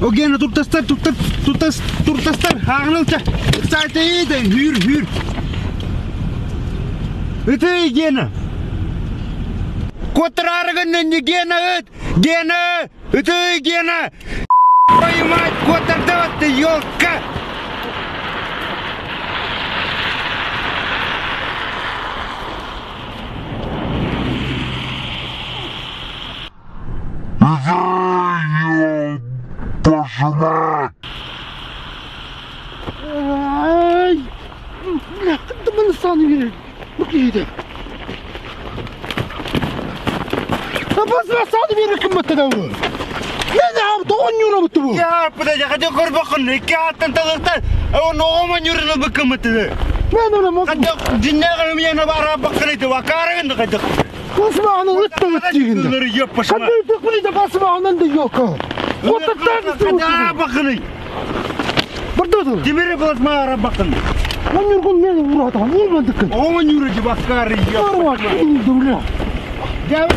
О Гена туртастар, туттар, туртас, туртастар, ааҕынылча. Ыксаатыы, хүүр, хүүр. Ытый, Гена. Куоттараарыгын Гена ыт! Гена! Ытый, Гена! Твою мать, куоттардават ты, елка! Ай! Бля, саны бу киһитэ. Басма саны биэрэ кымматта да бу. Мен аам тоҕон ньуурабытты бу. Я, подожди, хотел көрбөккүн, икки ааттан талыктан, оҕома ньуураны быккыммыты. Мен оны мос. Хотел дьиннээх ымыйаны бара баккырыты, вакарыгын хотел. Басмааны ытта ыттыгын. Еппашма. Хадды тыкпыйда басмаанан да ёка. Хада баккырый. Бардадыр. Тимири плазма ара баккын. Онньургун мен уратам, урмандыкын. Оҕома ньууры баккары, Барва, бля. Я.